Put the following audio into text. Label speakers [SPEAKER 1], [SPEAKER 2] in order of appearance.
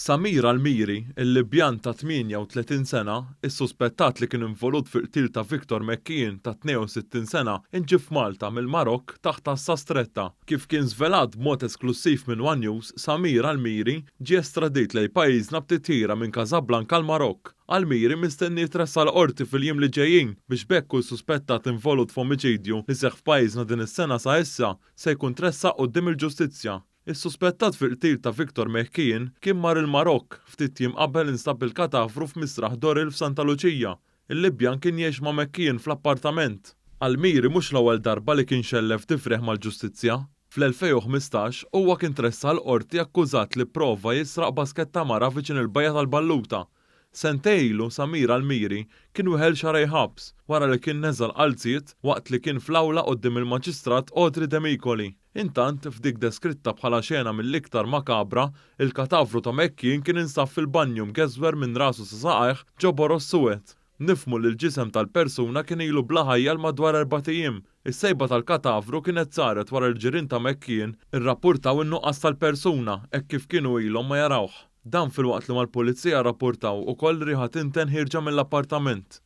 [SPEAKER 1] Samir Almiri, il-Libjan ta' 38 sena, issuspettat li kien involut fil-qtil ta' Victor McKeon ta' 62 sena, inġieb f'Malta mill-Marokk taħt għassa stretta. Kif kien żvelat b'mod esklussiv minn one News, Samir Almiri ġie estradit lejn pajjiżna b'titjira minn Casablanca l-Marokk. Almiri mistenni jitressaq l-Qorti fil-jiem li ġejjin biex b'hekk kull suspettat involut f'omiċidju li seħħ f'pajjiżna din is-sena sa issa se jkun tressaq quddiem il-ġustizzja. Is-suspettat fil-qtil ta' Victor McKeon kien mar il-Marokk ftit jiem qabel instab il-katavru f'Misraħ Doril f'Santa Luċija. Il-Libjan kien jgħix ma' McKeon fl-appartament. Almiri mhux l-ewwel darba li kien xellef difrejh mal-ġustizzja. Fl-2015 huwa kien tressaq l-qorti akkużat li pprova jisraq basket ta' mara viċin il-Bajja tal-Balluta. Sentejn ilu Samir Almiri kien weħel xahrejn ħabs wara li kien neża' l-qalziet waqt li kien fl-awla quddiem il-Maġistrat Audrey Demicoli. Intant, f'dik deskritta bħala xena mill-iktar makabra, il-katavru ta' McKeon kien instab fil-banju mgeżwer minn rasu sa saqajh ġo boroż suwed. Nifhmu li l-ġisem tal-persuna kien ilu bla ħajja għal madwar erbat ijiem. Is-sejba tal-katavru kienet saret wara li l-ġirien ta' McKeon irrappurtaw in-nuqqas tal-persuna hekk kif kienu ilhom ma jarawh. Dan filwaqt li mal-pulizija rrappurtaw ukoll riħa tinten ħierġa mill-appartament.